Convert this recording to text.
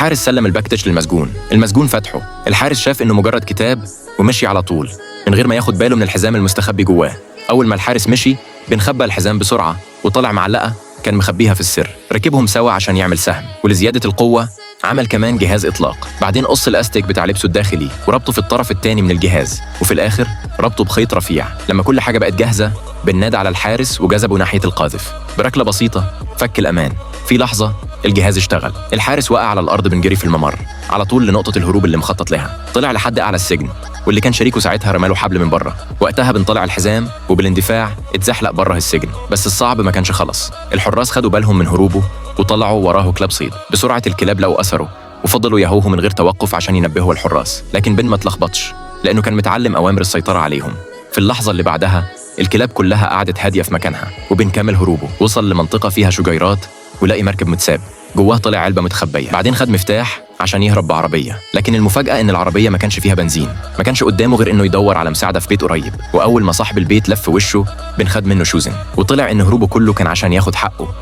الحارس سلم ال package للمسجون. المسجون فتحه، الحارس شاف انه مجرد كتاب ومشي على طول من غير ما ياخد باله من الحزام المستخبي جواه. اول ما الحارس مشي، بن خبى الحزام بسرعة وطلع معلقه كان مخبيها في السر. ركبهم سوا عشان يعمل سهم، ولزياده القوة عمل كمان جهاز اطلاق. بعدين قص الاستيك بتاع لبسه الداخلي وربطه في الطرف الثاني من الجهاز، وفي الاخر ربطه بخيط رفيع. لما كل حاجة بقت جاهزة، بن نادى على الحارس وجذبه ناحية القاذف. بركله بسيطة فك الامان. في لحظة الجهاز اشتغل، الحارس وقع على الارض. بنجري في الممر على طول لنقطة الهروب اللي مخطط لها. طلع لحد اعلى السجن، واللي كان شريكه ساعتها رماله حبل من بره. وقتها بنطلع الحزام وبالاندفاع اتزحلق بره السجن. بس الصعب ما كانش خلص. الحراس خدوا بالهم من هروبه وطلعوا وراه كلاب صيد. بسرعة الكلاب لقوا اثره وفضلوا يهوه من غير توقف عشان ينبهوا الحراس. لكن بن ما اتلخبطش لانه كان متعلم اوامر السيطرة عليهم. في اللحظة اللي بعدها الكلاب كلها قعدت هادية في مكانها، وبن كمل هروبه. وصل لمنطقه فيها شجيرات ولقي مركب متساب، جواه طلع علبة متخبيه. بعدين خد مفتاح عشان يهرب بعربيه، لكن المفاجاة ان العربية ما كانش فيها بنزين. ما كانش قدامه غير انه يدور على مساعدة في بيت قريب. واول ما صاحب البيت لف وشه، بن خد منه شوزن، وطلع ان هروبه كله كان عشان ياخد حقه.